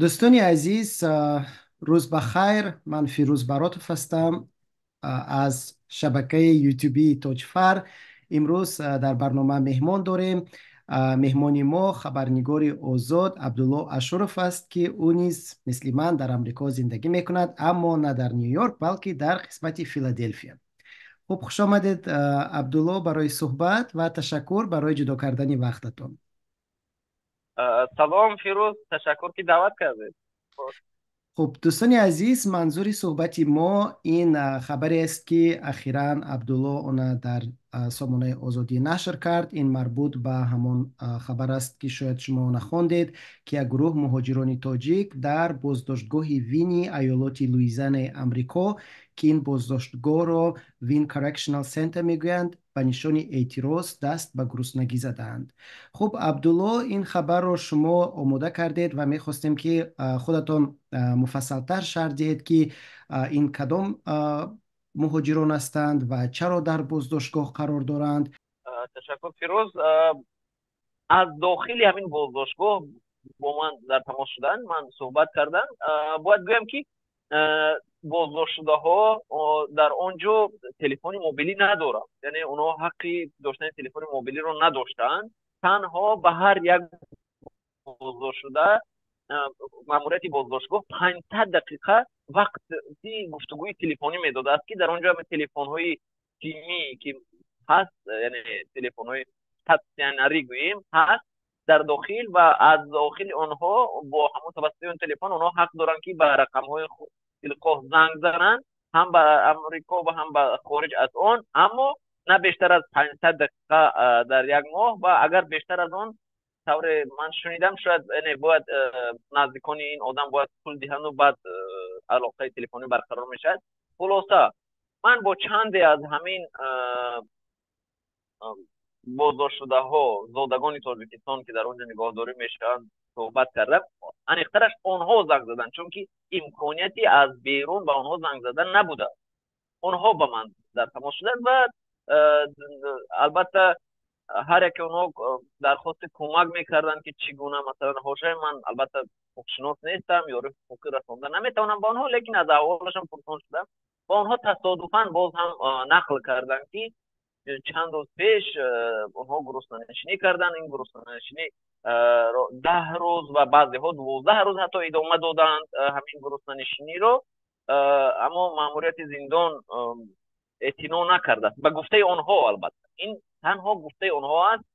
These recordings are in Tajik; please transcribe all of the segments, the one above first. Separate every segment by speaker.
Speaker 1: Дӯстони азиз, рӯз ба хайр. Ман Фирӯз Баротов ҳастам аз шабакаи ютубии Тоҷфар. Имрӯз дар барнома меҳмон дорем. Меҳмони мо хабарнигори озод Абдулло Ашуров аст, ки ӯ низ мисли ман дар Амрико зиндагӣ мекунад, аммо на дар Ню-Йорк, балки дар қисмати Филаделфия. Хуб, хуш омадед, Абдулло, барои суҳбат ва ташаккур барои ҷудо кардани вақтатон.
Speaker 2: Салом, Фирӯз, ташаккур, ки даъват кардед.
Speaker 1: Хуб, дӯстони азиз, манзури суҳбати мо ин хабарест, ки ахиран Абдулло она дар сомонаи Озодӣ нашр кард. Ин марбут ба ҳамон хабар аст, ки шояд шумо она хондед, ки як гурӯҳ муҳоҷирони тоҷик дар боздоштгоҳи Вини айёлоти Луизианаи Амрико, ки ин боздоштгоҳро Winn Correctional Center мегӯянд, ба нишони эътироз даст ба гуруснагӣ задаанд. Хуб, Абдулло, ин хабарро шумо омода кардед ва мехостем, ки худатон муфассалтар шарҳ диҳед, ки ин кадом муҳоҷирон ҳастанд ва чаро дар боздоштгоҳ қарор доранд.
Speaker 2: Ташаккур, Фирӯз. Аз дохили ҳамин боздоштгоҳ бо ман дар тамос шуданд, ман суҳбат кардам. Бояд гӯям, ки боздоштшудаҳо дар он ҷо телефони мобилӣ надоранд, яъне онҳо ҳаққи доштани телефони мобилиро надоштаанд. Танҳо ба ҳар як боздоштшуда маъмурияти боздоштгоҳ 500 дақиқа вақти гуфтугӯи телефонӣ медодааст, ки дар он ҷо телефонҳои симӣ ки ҳаст, яъне телефонҳои статсионарӣ гӯем, ҳаст дар дохил, ва аз дохили онҳо бо ҳамон тавассути он телефон онҳо ҳақ доранд, ки ба рақамҳои дилхоҳ занг зананд, ҳам ба Амрико ва ҳам ба хориҷ аз он, аммо на бештар аз 500 дақиқа дар як моҳ. Ва агар бештар аз он, тавре ман шунидам, шояд бояд наздикони ин одам бояд пул диҳанду баъд алоқаи телефонӣ барқарор мешавад. Хулоса, ман бо чанде аз ҳамин боздоштшудаҳо, зодагони Тоҷикистон, ки дар он ҷо нигоҳдорӣ мешаванд, суҳбат кардам. Аниқтараш, онҳо занг заданд, чунки имконияти аз берун ба онҳо занг задан набуда. Онҳо ба ман дар тамос шуданд ва албатта ҳар яке онҳо дархости кӯмак мекарданд, ки чӣ гуна, масалан, ҳошаи ман албатта ҳуқуқшинос нестам, ёрии ҳуқуқӣ расонда наметавонам ба онҳо, лекин аз аҳволашон пурсон шудам ва онҳо тасодуфан боз ҳам нақл карданд, ки чанд рӯз пеш онҳо гуруснанишинӣ карданд. Ин гуруснанишинӣ 10 рӯз ва баъзеҳо 12 рӯз ҳатто идома доданд ҳамин гуруснанишиниро, аммо маъмурияти зиндон эътино накардааст, ба гуфтаи онҳо. Албатта, ин танҳо гуфтаи онҳо аст,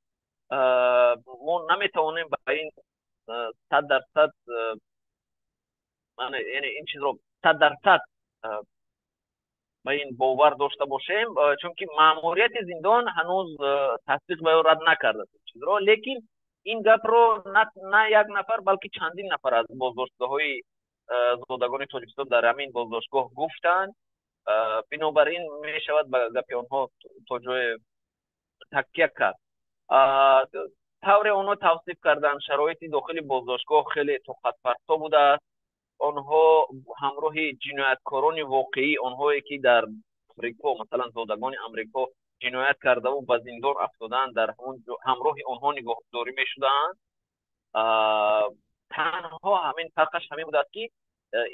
Speaker 2: мо наметавонем ба ин 100%, яъне ин чизро 100% ба ин бовар дошта бошем, чунки маъмурияти зиндон ҳанӯз тасдиқ ва ё рад накардааст ин чизро. Лекин ин гапро на як нафар, балки чандин нафар аз боздоштшудаҳои зодагони Тоҷикистон дар ҳамин боздоштгоҳ гуфтанд. Бинобар ин мешавад ба гапи онҳо то ҷое такя кард. Тавре онҳо тавсиф карданд, шароити дохили боздоштгоҳ хеле тоқатфарсо будааст. Онҳо ҳамроҳи ҷинояткорони воқеӣ, онҳое ки дар Амрико, масалан, зодагони Амрико ҷиноят кардаву ба зиндон афтодаанд, дар ҳамроҳи онҳо нигоҳдорӣ мешудаанд. Танҳо ҳамин фарқаш ҳамин будааст, ки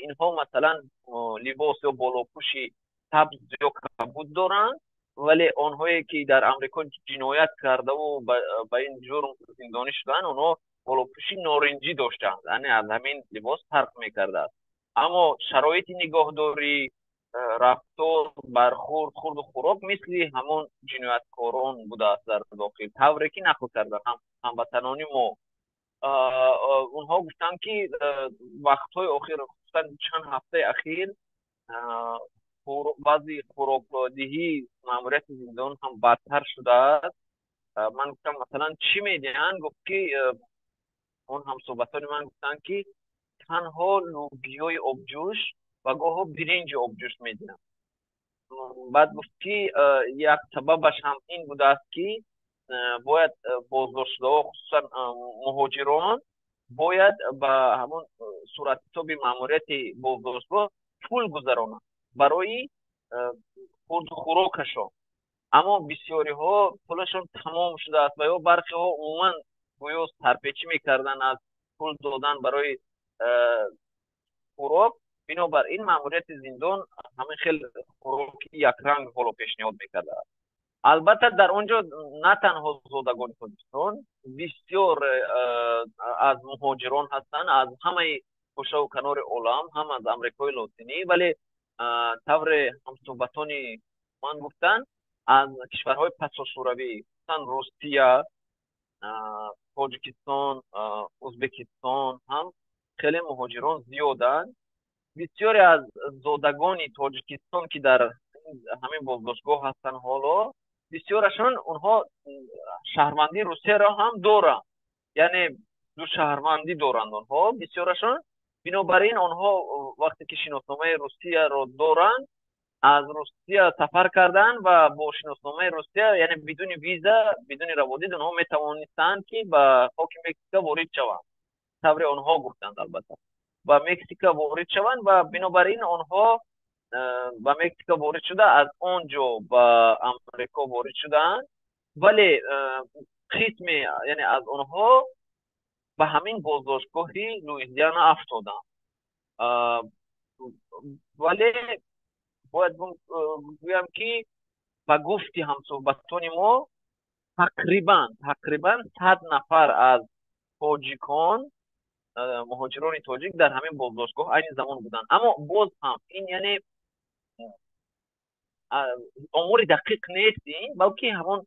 Speaker 2: инҳо, масалан, либос ё болопӯши сабз ё кабуд доранд, вале онҳое ки дар Амрико ҷиноят кардаву ба ин ҷурм зиндонӣ шудаанд, онҳо болопӯши норинҷӣ доштанд, яъне аз ҳамин либос фарқ мекардааст. Аммо шароити нигоҳдорӣ, рафтор, бархурд, хурду хӯрок мисли ҳамон ҷинояткорон будааст дар дохил, тавре ки нақл карданд ҳамватанони мо. Онҳо гуфтанд, ки вақтҳои охир, хусусан чанд ҳафтаи ахир, баъзи хӯрокдиҳии маъмурияти зиндон ҳам бадтар шудааст. Ман гуфтам, масалан, чӣ медиҳанд? Гуфт, ки он ҳамсӯҳбатони ман гуфтанд, ки танҳо лӯбиёи обҷӯш ва гоҳо биринҷи обҷӯш медиҳанд. Баъд гуфт, ки як сабабаш ҳам ин будааст, ки бояд боздоштшудаҳо, хусусан муҳоҷирон, бояд ба ҳамон суратҳисоби маъмурияти боздоштгоҳ пул гузаронанд барои хурду хӯрокашон, аммо бисёриҳо пулашон тамом шудааст ва ё бархеҳо умуман гӯё сарпечӣ мекарданд аз пул додан барои Хӯрок. Бинобар ин маъмурияти зиндон ҳамин хел хӯроки якранг ҳоло пешниҳод мекардааст. Албатта, дар он ҷо на танҳо зодагони Тоҷикистон, бисёр аз муҳоҷирон ҳастанд аз ҳамаи гӯшаву канори олам, ҳам аз Амрикои Лотинӣ, вале тавре ҳамсӯҳбатони ман гуфтанд, аз кишварҳои пасошӯравӣ, хусусан Русия, Тоҷикистон, Ӯзбекистон ҳам хеле муҳоҷирон зиёданд. Бисёре аз зодагони Тоҷикистон, ки дар ҳамин боздоштгоҳ ҳастанд ҳоло, бисёрашон онҳо шаҳрвандии Русияро ҳам доранд, яъне ду шаҳрвандӣ доранд онҳо бисёрашон. Бинобар ин онҳо вақте ки шиносномаи Русияро доранд, аз Русия сафар карданд ва бо шиносномаи Русия, яъне бидуни виза, бидуни раводид, онҳо метавонистанд, ки ба хоки Мексика ворид шаванд. Тавре онҳо гуфтанд, албатта, ба Мексика ворид шаванд ва бинобар ин онҳо ба Мексика ворид шуда, аз он ҷо ба Амрико ворид шудаанд. Вале қисме, яъне, аз онҳо ба ҳамин боздоштгоҳи Луизиана афтоданд. Вале бояд гӯям, ки ба гуфти ҳамсӯҳбатони мо, тақрибан 100 нафар аз тоҷикон, муҳоҷирони тоҷик дар ҳамин боздоштгоҳ айни замон буданд. Аммо боз ҳам ин, яъне, омори дақиқ нест ин, балки ҳамон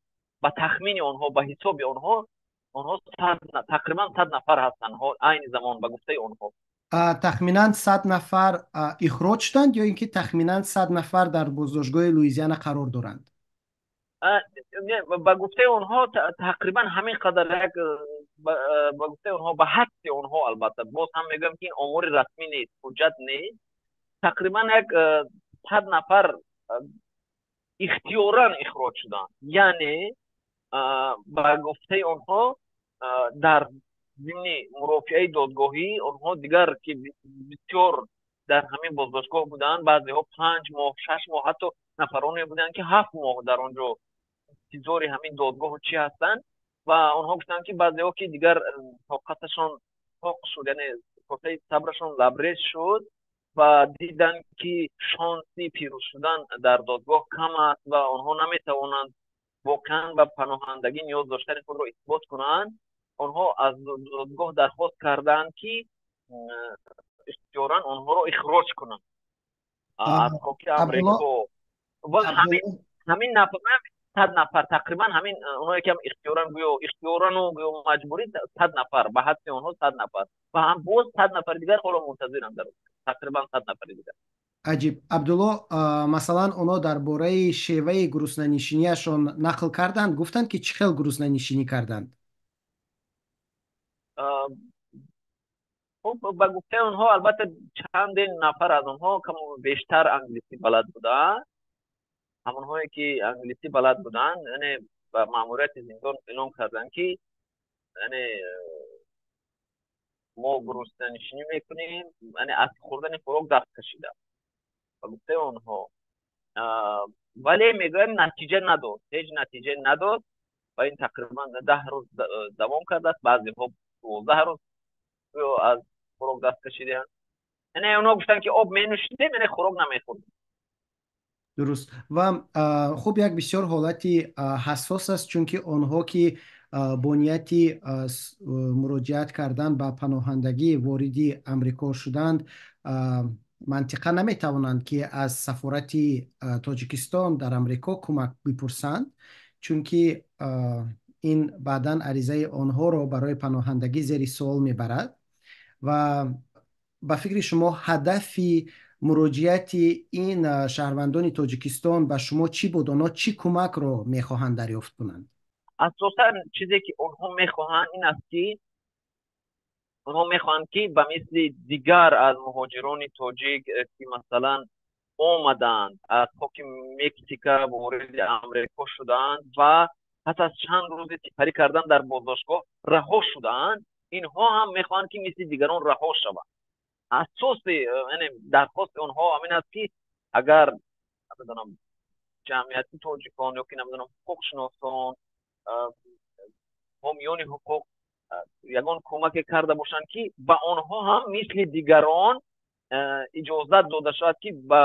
Speaker 2: ба тахмини онҳо, ба ҳисоби онҳо, онҳо тақрибан 100 нафар ҳастанд айни замон, ба гуфтаи онҳо.
Speaker 1: Тахминан 100 нафар ихроҷ шуданд ё ин ки тахминан 100 нафар дар боздоштгоҳи Луизиана қарор доранд?
Speaker 2: Ба гуфтаи онҳо тақрибан ҳамин қадар як, ба гуфтаи онҳо, ба ҳадси онҳо. Албатта, боз ҳам мегӯям, ки ин омори расмӣ нест, ҳуҷҷат нест. Тақрибан як 100 нафар ихтиёран ихроҷ шуданд, яъне, ба гуфтаи онҳо, дар зимни мурофиаи додгоҳӣ онҳо дигар, ки бисёр дар ҳамин боздоштгоҳ буданд, баъзеҳо 5 моҳ, 6 моҳ, ҳатто нафароне буданд, ки 7 моҳ дар он ҷо интизори ҳамин додгоҳу чӣ ҳастанд. Ва онҳо гуфтанд, ки баъзеҳо, ки дигар тоқаташон тоқ шуд, яъне косаи сабрашон лабрез шуд ва диданд, ки шонси пирӯз шудан дар додгоҳ кам аст ва онҳо наметавонанд воқеан ба паноҳандагӣ ниёз доштани худро исбот кунанд, онҳо аз додгоҳ дархост карданд, ки ихтиёран онҳоро ихроҷ кунанд аз хоки Амрико. Ва ҳамин 100 нафар тақрибан, ҳамин онҳое ки ихтиёран, гӯё ихтиёрану гӯё маҷбурӣ, 100 нафар, ба ҳадси онҳо 100 нафар ва ҳам боз 100 нафари дигар ҳоло мунтазиранд, дар тақрибан 100 нафари дигар.
Speaker 1: Аҷиб. Абдулло, масалан, онҳо дар бораи шеваи гуруснанишинияшон нақл карданд? Гуфтанд, ки чӣ хел гуруснанишинӣ карданд?
Speaker 2: Хуб, ба гуфтаи онҳо, албатта, чандин нафар аз онҳо каму бештар англисӣ балад буданд. Ҳамонҳое ки англисӣ балад буданд, яъне, ба маъмурияти зиндон эълон карданд, ки, яъне, мо гуруснанишинӣ мекунем, яъне аз хӯрдани хӯрок даст кашида, ба гуфтаи онҳо. Вале мегӯянд, натиҷа надод, ҳеҷ натиҷа надод ва ин тақрибан 10 рӯз давом кардааст. Баъзеҳо 12 рӯз аз хӯрок даст кашидаанд. Яъне онҳо гуфтанд, ки об менӯшидем, яъне хӯрок намехӯрдем.
Speaker 1: Дуруст. Ва хуб, як бисёр ҳолати ҳассос аст, чунки онҳо, ки бо нияти муроҷиат кардан ба паноҳандагӣ вориди Амрико шуданд, мантиқан наметавонанд, ки аз сафорати Тоҷикистон дар Амрико кӯмак бипурсанд, чунки ин баъдан аризаи онҳоро барои паноҳандагӣ зери суол мебарад. Ва ба фикри шумо, ҳадафи муроҷиати ин шаҳрвандони Тоҷикистон ба шумо чӣ буд? Онҳо чӣ кӯмакро мехоҳанд дарёфт кунанд?
Speaker 2: Асосан чизе ки онҳо мехоҳанд, ин аст, ки онҳо мехоҳанд, ки ба мисли дигар аз муҳоҷирони тоҷик, ки масалан омаданд, аз хоки Мексика вориди Амрико шуданд ва пас аз чанд рӯзи сипарӣ кардан дар боздоштгоҳ раҳо шуданд, инҳо ҳам мехоҳанд, ки мисли дигарон раҳо шаванд. Асоси, яъне, дархости онҳо ҳамин аст, ки агар, намедонам, ҷамъияти тоҷикон ё ки, намедонам, ҳуқуқшиносон, ҳомиёни ҳуқуқ Ягон кӯмаке карда бошанд, ки ба онҳо ҳам мисли дигарон иҷозат дода шавад, ки ба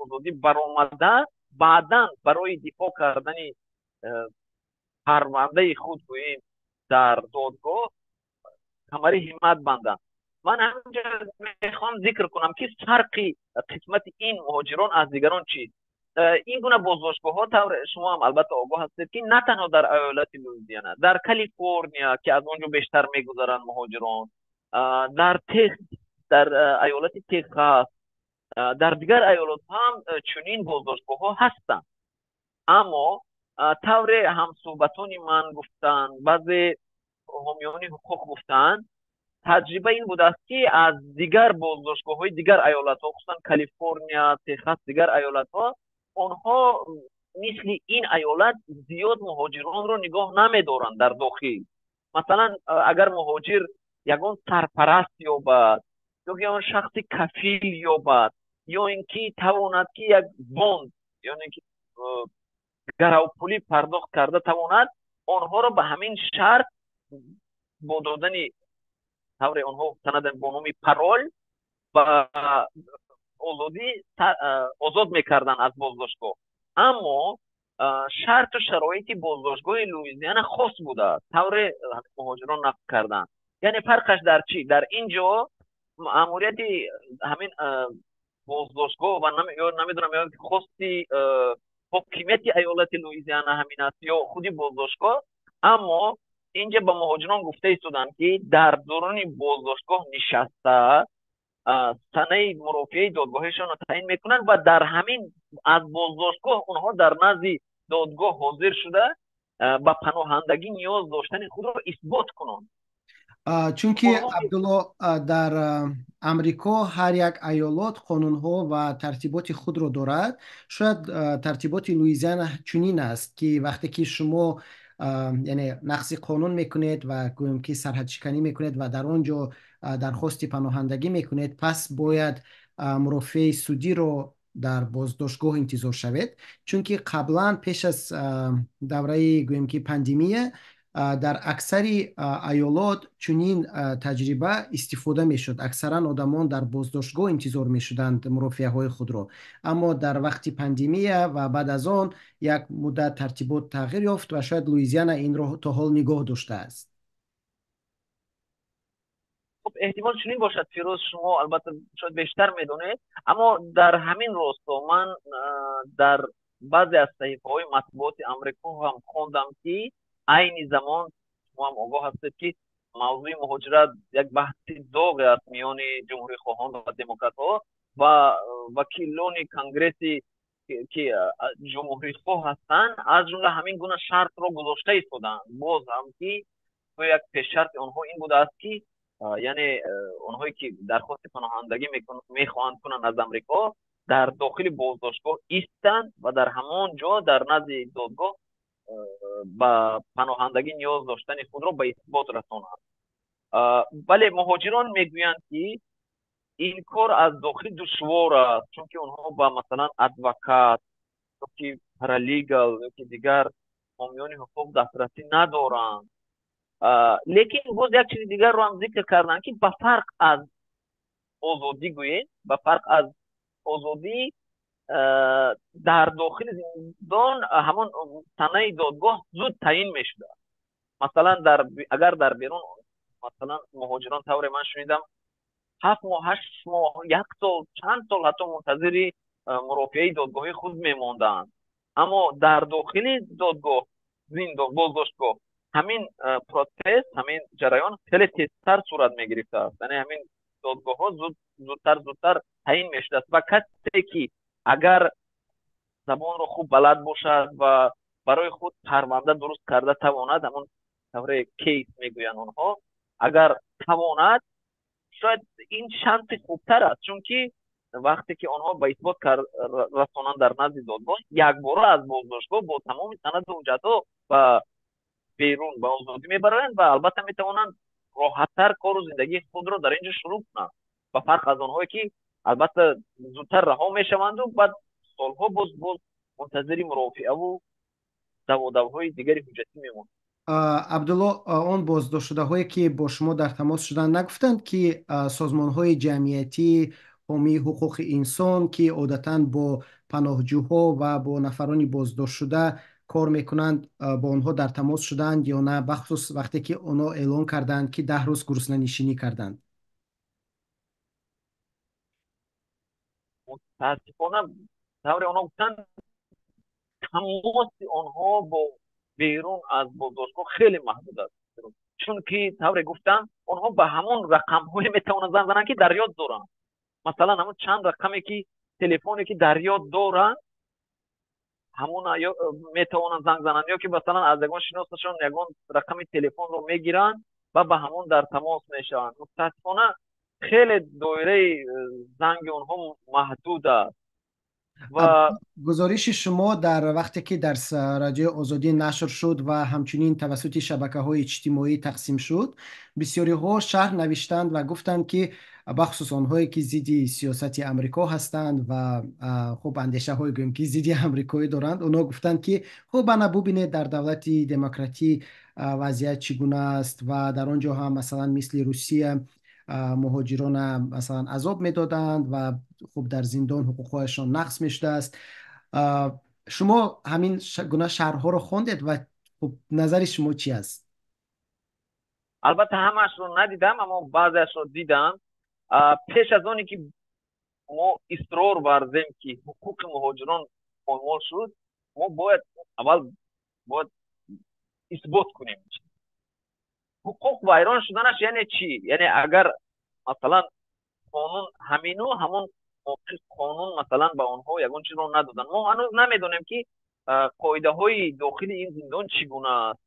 Speaker 2: озодӣ баромада, баъдан барои дифоъ кардани парвандаи худ, гӯем, дар додгоҳ камари ҳиммат банданд. Ман ҳаминҷо мехоҳам зикр кунам, ки фарқи қисмати ин муҳоҷирон аз дигарон чист. Ин гуна боздоштгоҳҳо, тавре шумо ҳам албатта огоҳ ҳастед, ки на танҳо дар аёлати Луизиана, дар Калифорния, ки аз он ҷо бештар мегузаранд муҳоҷирон, дар аёлати Техас, дар дигар аёлатҳо ҳам чунин боздоштгоҳҳо ҳастанд. Аммо тавре ҳамсӯҳбатони ман гуфтанд, баъзе ҳомиёни ҳуқуқ гуфтанд, таҷриба ин будааст, ки аз дигар боздоштгоҳҳои дигар аёлатҳо, хусусан Калифорния, Техас, дигар аёлатҳо, онҳо мисли ин аёлат зиёд муҳоҷиронро нигоҳ намедоранд дар дохил. Масалан, агар муҳоҷир ягон сарпараст ёбад ё ки он шахси кафил ёбад, ё ин ки тавонад, ки як bond, ёне ки гаравпулӣ пардохт карда тавонад, онҳоро ба ҳамин шарт бо додани, тавре онҳо санад бо номи parole, ба озодӣ озод мекарданд аз боздоштгоҳ. Аммо шарту шароити боздоштгоҳи Луизиана хос будааст, тавре муҳоҷирон нақл карданд. Яъне фарқаш дар чӣ? Дар ин ҷо маъмурияти ҳамин боздоштгоҳ ва ё намедонам, ё хости ҳокимияти аёлати Луизиана ҳамин аст ё худи боздоштгоҳ, аммо инҷа ба муҳоҷирон гуфта истоданд, ки дар дуруни боздоштгоҳ нишаста, санаи мурофиаи додгоҳишонро таъин мекунанд ва дар ҳамин аз боздоштгоҳ онҳо дар назди додгоҳ ҳозир шуда, ба паноҳандагӣ ниёз доштани худро исбот кунанд.
Speaker 1: Чунки, Абдулло, дар Амрико ҳар як аёлот қонунҳо ва тартиботи худро дорад. Шояд тартиботи Луизиана чунин аст, ки вақте ки шумо, яъне, нақзи қонун мекунед ва гӯем ки сарҳадшиканӣ мекунед ва дар он ҷо дархости паноҳандагӣ мекунед, пас бояд мурофиаи судиро дар боздоштгоҳ интизор шавед. Чунки қаблан, пеш аз давраи, гӯем ки, пандемия, дар аксари аёлот чунин таҷриба истифода мешуд. Аксаран одамон дар боздоштгоҳ интизор мешуданд мурофиаҳои худро. Аммо дар вақти пандемия ва баъд аз он як муддат тартибот тағйир ёфт ва шояд Луизиана инро то ҳол нигоҳ доштааст.
Speaker 2: Хуб, эҳтимол чунин бошад. Фирӯз, шумо албатта шояд бештар медонед, аммо дар ҳамин росто ман дар баъзе аз саҳифаҳои матбуоти Амрико ҳам хондам, ки айни замон шумо ҳам огоҳ ҳастед, ки мавзӯи муҳоҷират як баҳси доғе аст миёни ҷумҳурихоҳон ва демократҳо ва вакилони Конгресси, ки ҷумҳурихоҳ ҳастанд, аз ҷумла ҳамин гуна шартро гузошта истоданд боз ҳам, ки як пешшарти онҳо ин будааст, ки яъне онҳое ки дархости паноҳандагӣ мехоҳанд кунанд аз Амрико, дар дохили боздоштгоҳ истанд ва дар ҳамон ҷо дар назди додгоҳ ба паноҳандагӣ ниёз доштани худро ба исбот расонанд. Вале муҳоҷирон мегӯянд, ки ин кор аз дохил душвор аст, чунки онҳо ба, масалан, адвокат ёки paralegal ёки дигар ҳомиёни ҳуқуқ дастрасӣ надоранд. Лекин боз як чизи дигарро ҳам зикр карданд, ки ба фарқ аз озодӣ, гӯем, ба фарқ аз озодӣ, дар дохили зиндон ҳамон санаи додгоҳ зуд таъин мешудааст. Масалан, агар дар берун, масалан, муҳоҷирон, тавре ман шунидам, 7 моҳ, 8 моҳ, як сол, чанд сол ҳатто мунтазири мурофиаи додгоҳи худ мемонданд, аммо дар дохили додгоҳ, зиндон, боздоштгоҳ ҳамин процесс, ҳамин ҷараён хеле тезтар сурат мегирифтааст. Яъне ҳамин додгоҳҳо зудтар таъин мешудааст ва касе ки агар забонро хуб балад бошад ва барои худ парванда дуруст карда тавонад, ҳамон тавре case мегӯянд онҳо, агар тавонад, шояд ин шанси хубтар аст, чунки вақте ки онҳо ба исбот расонанд дар назди додгоҳ, якбора аз боздоштгоҳ бо тамоми санаду ҳуҷҷатҳо ба берун, ба озодӣ мебароянд ва албатта метавонанд роҳаттар кору зиндагии худро дар ин ҷо шурӯъ кунанд, ба фарқ аз онҳое ки албатта зудтар раҳо мешаванду баъд солҳо боз мунтазири мурофиаву даводавҳои дигари ҳуҷҷатӣ мемонанд.
Speaker 1: Абдулло, он боздоштшудаҳое ки бо шумо дар тамос шуданд, нагуфтанд, ки созмонҳои ҷамъиятӣ ҳомии ҳуқуқи инсон, ки одатан бо паноҳҷӯҳо ва бо нафарони боздоштшуда кор мекунанд, бо онҳо дар тамос шуданд ё на, бахусус вақте ки онҳо эълон карданд, ки 10 рӯз гуруснанишинӣ карданд?
Speaker 2: Мутаассифона, тавре онҳо гуфтанд, тамоси онҳо бо берун аз боздоштгоҳ хеле маҳдуд аст, чунки тавре гуфтам, онҳо ба ҳамон рақамҳое метавонанд занг зананд, ки дар ёд доранд. Масалан, ҳамон чанд рақаме ки телефоне ки дар ёд доранд, ҳамон метавонанд занг зананд, ё ки масалан аз ягон шиносашон ягон рақами телефонро мегиранд ва ба ҳамон дар тамос мешаванд. Мутаассифона, хеле доираи занги онҳо маҳдуд аст. Ва
Speaker 1: гузориши шумо дар вақте ки дар Радиои Озодӣ нашр шуд ва ҳамчунин тавассути шабакаҳои иҷтимоӣ тақсим шуд, бисёриҳо шарҳ навиштанд ва гуфтанд, ки бахусус онҳое ки зидди сиёсати Амрико ҳастанд ва хуб, андешаҳое, гӯем, ки зидди амрикоӣ доранд, онҳо гуфтанд, ки хуб, ана бубинед, дар давлати демократӣ вазъият чӣ гуна аст ва дар он ҷо ҳам масалан мисли Русия муҳоҷирона масалан азоб медоданд ва хуб, дар зиндон ҳуқуқҳояшон нақз мешудааст. Шумо ҳамин гуна шарҳҳоро хондед ва хуб, назари шумо чӣ аст?
Speaker 2: Албатта, ҳамаашро надидам, аммо баъзеашро дидам. Пеш аз оне ки мо исрор варзем, ки ҳуқуқи муҳоҷирон поймол шуд, мо бояд аввал бояд исбот кунем ҳуқуқ вайрон шуданаш яъне чӣ. Яъне агар масалан қонун ҳамину ҳамон қонун масалан ба онҳо ягон чизро надоданд, мо ҳанӯз намедонем, ки қоидаҳои дохили ин зиндон чӣ гуна аст,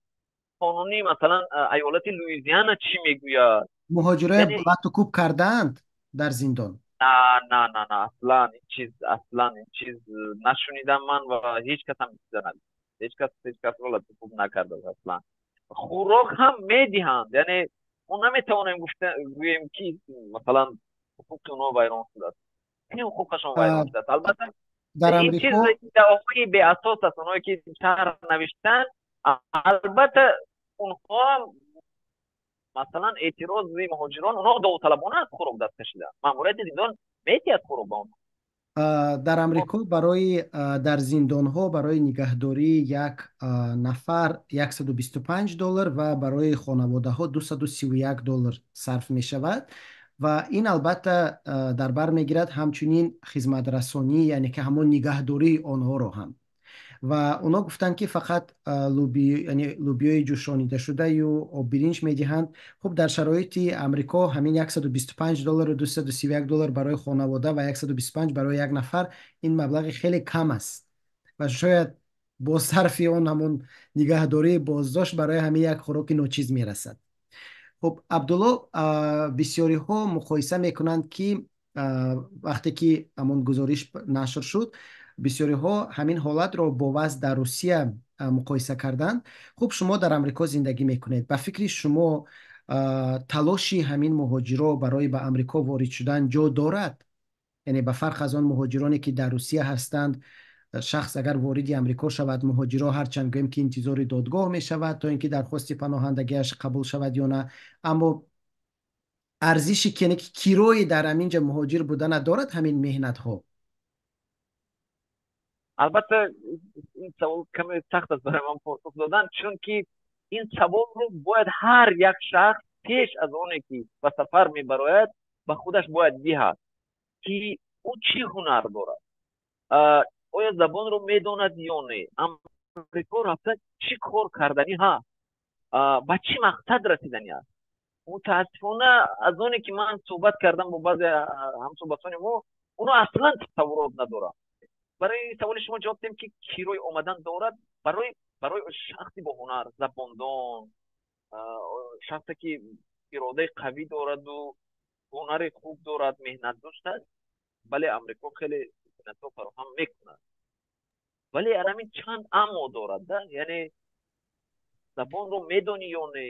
Speaker 2: қонуни масалан аёлати Луизиана чӣ мегӯяд.
Speaker 1: Муҳоҷироя лату кӯб кардаанд дар зиндон?
Speaker 2: На, на, на, на, аслан ин чиз, аслан ин чиз нашунидам ман ва ҳеҷ кас ҳам чиза надид. Ҳеҷ кас ҳеҷ касро лату кӯб накардааст аслан. Хӯрок ҳам медиҳанд, яъне мо наметавонем гӯем, ки масалан ҳуқуқи онҳо вайрон шудааст. Ки ҳуқуқашон вайрон шудааст, албатта
Speaker 1: дар
Speaker 2: ин чиз
Speaker 1: Амрико
Speaker 2: даъвоҳои беасос аст. Онҳое ки шарҳ навиштанд, албатта онҳо ҳам масалан эътирози муҳоҷирон, онҳо довталабона аз хӯрок даст кашиданд, маъмурияти зиндон метиҳад хӯрок ба онҳо.
Speaker 1: Дар Амрико барои дар зиндонҳо барои нигаҳдории як нафар 125 доллар ва барои хонаводаҳо 231 доллар сарф мешавад ва ин албатта дар бар мегирад ҳамчунин хизматрасонӣ, яъне ки ҳамон нигаҳдории онҳоро ҳам. Ва онҳо гуфтанд, ки фақат яъне лӯбиёи ҷӯшонидашудаю оббиринҷ медиҳанд. Хуб, дар шароити Амрико ҳамин 125 доллару 231 доллар барои хонавода ва 125 барои як нафар, ин маблағи хеле кам аст ва шояд бо сарфи он ҳамон нигаҳдории боздошт барои ҳамин як хӯроки ночиз мерасад. Хуб, Абдулло, бисёриҳо муқоиса мекунанд, ки вақте ки ҳамон гузориш нашр шуд, бисёриҳо ҳамин ҳолатро бо вазъ дар Русия муқоиса карданд. Хуб, шумо дар Амрико зиндагӣ мекунед. Ба фикри шумо, талоши ҳамин муҳоҷиро барои ба Амрико ворид шудан ҷо дорад? Яъне ба фарқ аз он муҳоҷироне, ки дар Русия ҳастанд, шахс агар вориди Амрико шавад, муҳоҷиро ҳарчанд гӯем, ки интизори додгоҳ мешавад, то ин ки дархости паноҳандагиаш қабул шавад ё на, аммо арзиши, яъне ки кирои дар ҳамин ҷа муҳоҷир будана дорад ҳамин меҳнатҳо?
Speaker 2: Албатта, ин савол каме сахт аст барои ман посух додан, чунки ин саволро бояд ҳар як шахс пеш аз оне ки ба сафар мебарояд, ба худаш бояд диҳад, ки ӯ чӣ ҳунар дорад, оё забонро медонад ё не, Амрико рафта чӣ кор карданӣ ҳаст, ба чӣ мақсад расиданӣ аст. Мутаассифона, аз оне ки ман суҳбат кардам бо баъзе ҳамсуҳбатони мо, онҳо аслан тасаввурот надоранд. Барои саволи шумо ҷавоб диҳем, ки кирои омадан дорад, барои шахси боҳунар, забондон, шахсе ки иродаи қавӣ дораду ҳунари хуб дорад, меҳнатдӯст аст, бале, Амрико хеле имкониятҳо фароҳам мекунад. Вале анамин чанд аммо дорад да, яъне забонро медонӣ ё не,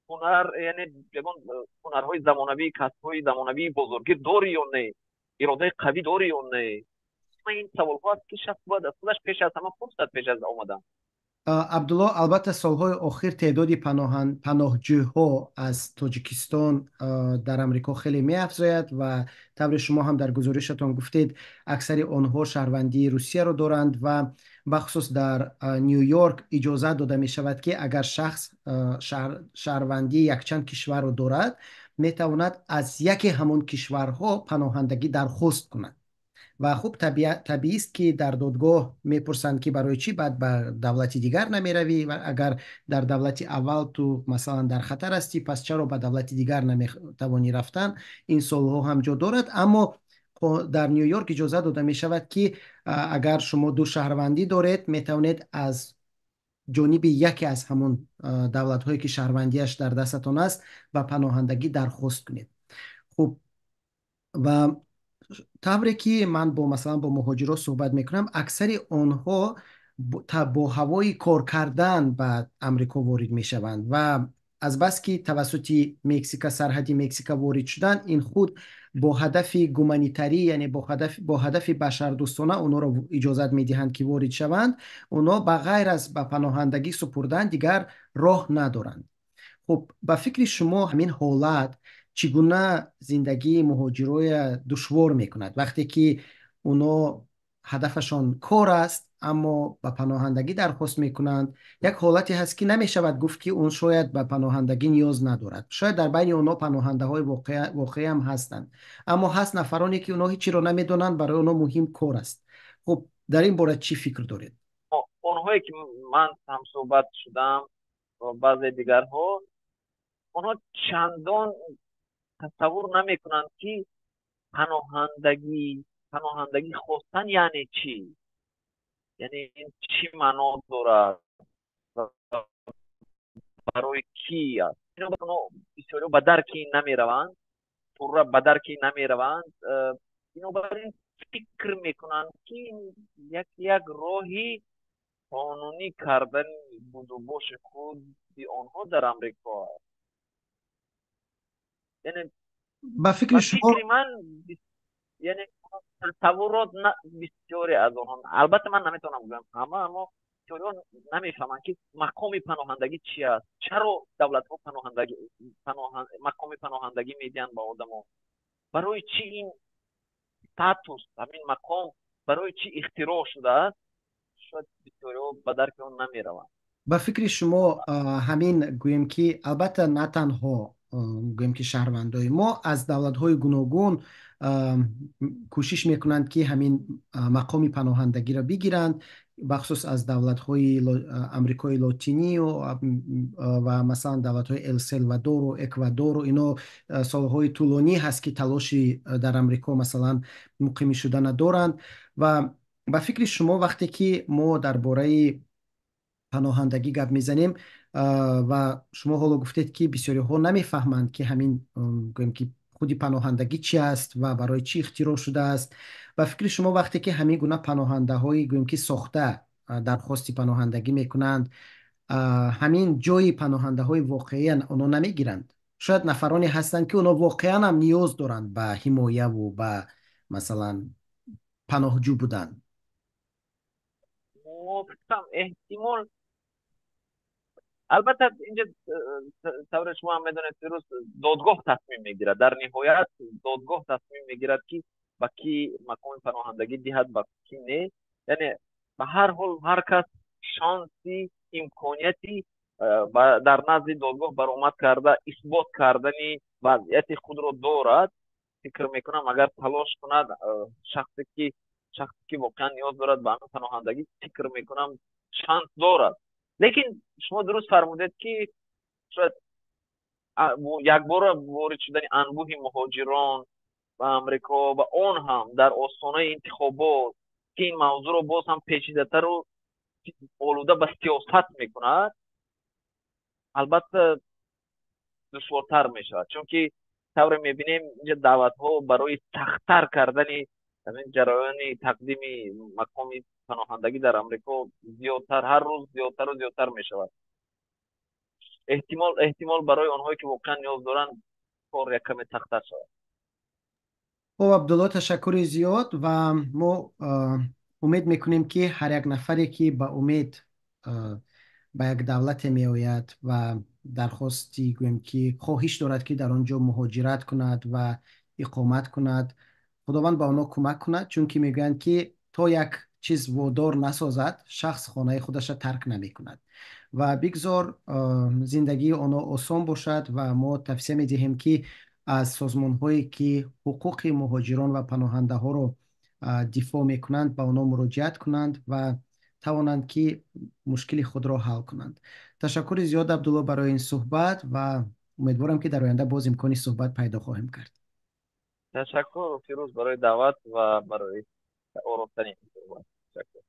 Speaker 2: ҳунар, яъне ягон ҳунарҳои замонавӣ, касбҳои замонавии бозоргир дорӣ ё не, иродаи қавӣ дорӣ ё не. Ҳама ин саволҳо аст, ки шахс бояд аз худаш пеш аз ҳама пурсад пеш аз омадан.
Speaker 1: Абдулло, албатта, солҳои охир теъдоди паноҳҷӯҳо аз Тоҷикистон дар Амрико хеле меафзояд ва тавре шумо ҳам дар гузоришатон гуфтед, аксари онҳо шаҳрвандии Русияро доранд ва бахусус дар Ню-Йорк иҷозат дода мешавад, ки агар шахс шаҳрвандии якчанд кишварро дорад, метавонад аз яке ҳамон кишварҳо паноҳандагӣ дархост кунад. Ва хуб, табиист, ки дар додгоҳ мепурсанд, ки барои чӣ баъд ба давлати дигар намеравӣ ва агар дар давлати аввал ту, масалан, дар хатар ҳастӣ, пас чаро ба давлати дигар наметавонӣ рафтан? Ин суолҳо ҳам ҷо дорад, аммо дар Ню-Йорк иҷозат дода мешавад, ки агар шумо ду шаҳрвандӣ доред, метавонед аз ҷониби яке аз ҳамон давлатҳое, ки шаҳрвандиаш дар дастатон аст, ба паноҳандагӣ дархост кунед. Хуб, ва тавре ки ман бо, масалан, бо муҳоҷирон суҳбат мекунам, аксари онҳо бо ҳавои кор кардан ба Амрико ворид мешаванд ва азбаски тавассути Мексика, сарҳади Мексика ворид шудан, ин худ бо ҳадафи гуманитарӣ, яъне бо ҳадафи башардӯстона онҳоро иҷозат медиҳанд, ки ворид шаванд. Онҳо ба ғайр аз ба паноҳандагӣ супурдан дигар роҳ надоранд. Хуб, ба фикри шумо, ҳамин ҳолат чӣ гуна зиндагии муҳоҷироя душвор мекунад, вақте ки онҳо ҳадафашон кор аст, аммо ба паноҳандагӣ дархост мекунанд? Як ҳолате ҳаст, ки намешавад гуфт, ки он шояд ба паноҳандагӣ ниёз надорад. Шояд дар байни онҳо паноҳандаҳои воқеӣ ҳам ҳастанд, аммо ҳаст нафароне, ки онҳо ҳечиро намедонанд, барои онҳо муҳим кор аст. Хуб, дар ин бора чӣ фикр доред?
Speaker 2: Онҳое ки ман ҳамсӯҳбат шудам ва баъзе дигарҳо, онҳо чандон тасаввур намекунанд, ки паноҳандагӣ хостан яъне чӣ, яъне ин чӣ маъно дорад, барои кӣ аст. Бисёриҳо ба дарки ин намераванд, пурра ба дарки ин намераванд. Бинобар ин фикр мекунанд, ки як роҳи қонунӣ кардани будубоши худи онҳо дар Амрико аст, яъне
Speaker 1: ба фикри шумо
Speaker 2: фикри ман, яъне тасаввурот бисёре аз онҳо, албатта, ман наметавонам гӯям ҳама, аммо бисёриҳо намефаҳманд, ки мақоми паноҳандагӣ чи аст, чаро давлатҳо мақоми паноҳандагӣ медиҳанд ба одамо, барои чӣ ин статус, ҳамин мақом барои чӣ ихтироъ шудааст. Шояд бисёриҳо ба дарки он намераванд.
Speaker 1: Ба фикри шумо, ҳамин гӯем, ки албатта на танҳо, гӯем, ки шаҳрвандои мо аз давлатҳои гуногун кӯшиш мекунанд, ки ҳамин мақоми паноҳандагиро бигиранд, бахусус аз давлатҳои Амрикои Лотинию ва масалан давлатҳои Эл-Салвадору Эквадору, ино солҳои тӯлонӣ ҳаст, ки талоши дар Амрико, масалан, муқимӣ шудана доранд. Ва ба фикри шумо, вақте ки мо дар бораи паноҳандагӣ гап мезанем ва шумо ҳоло гуфтед, ки бисёриҳо намефаҳманд, ки ҳамин, гӯем, ки худи паноҳандагӣ чи аст ва барои чӣ ихтироъ шудааст, ба фикри шумо, вақте ки ҳамин гуна паноҳандаҳои, гӯем, ки сохта дархости паноҳандагӣ мекунанд, ҳамин ҷои паноҳандаҳои воқеиян онҳо намегиранд? Шояд нафароне ҳастанд, ки онҳо воқеан ҳам ниёз доранд ба ҳимояву ба, масалан, паноҳҷӯ будан.
Speaker 2: Мувофиқам, эҳтимол. Албатта, инҷа, тавре шумо ҳам медонед, Фирӯз, додгоҳ тасмим мегирад. Дар ниҳоят додгоҳ тасмим мегирад, ки ба кӣ мақоми паноҳандагӣ диҳад, ба кӣ не. Яъне ба ҳар ҳол ҳар кас шанси, имконияти дар назди додгоҳ баромад карда, исбот кардани вазъияти худро дорад. Фикр мекунам, агар талош кунад, шахсе ки воқеан ниёз дорад ба ҳамин паноҳандагӣ, фикр мекунам, шанс дорад. Лекин шумо дуруст фармудед, ки шояд якбора ворид шудани анбӯҳи муҳоҷирон ба Амрико ва он ҳам дар остонаи интихобот, ки ин мавзӯъро боз ҳам печидатару олуда ба сиёсат мекунад, албатта, душвортар мешавад, чунки тавре мебинем, инҷа даъватҳо барои сахттар кардани ҳамин ҷараёни тақдими мақоми паноҳандагӣ дар Амрико зиёдтар, ҳар рӯз зиёдтару зиёдтар мешавад. Эҳтимол барои онҳое, ки воқеан ниёз доранд, кор як каме сахттар шавад.
Speaker 1: Хуб, Абдулло, ташаккури зиёд ва мо умед мекунем, ки ҳар як нафаре, ки ба умед ба як давлате меояд ва дархости, гӯем ки хоҳиш дорад, ки дар он ҷо муҳоҷират кунад ва иқомат кунад, Худованд ба онҳо кӯмак кунад, чунки мегӯянд, ки то як чиз водор насозад, шахс хонаи худашро тарк намекунад. Ва бигзор зиндагии онҳо осон бошад ва мо тавсия медиҳем, ки аз созмонҳое, ки ҳуқуқи муҳоҷирон ва паноҳандаҳоро дифоъ мекунанд, ба онҳо муроҷиат кунанд ва тавонанд, ки мушкили худро ҳал кунанд. Ташаккури зиёд, Абдулло, барои ин суҳбат ва умедворам, ки дар оянда боз имкони суҳбат пайдо хоҳем кард.
Speaker 2: Ташаккур, Фирӯз, барои даъват ва барои оростани ин суҳбат. Ташаккур.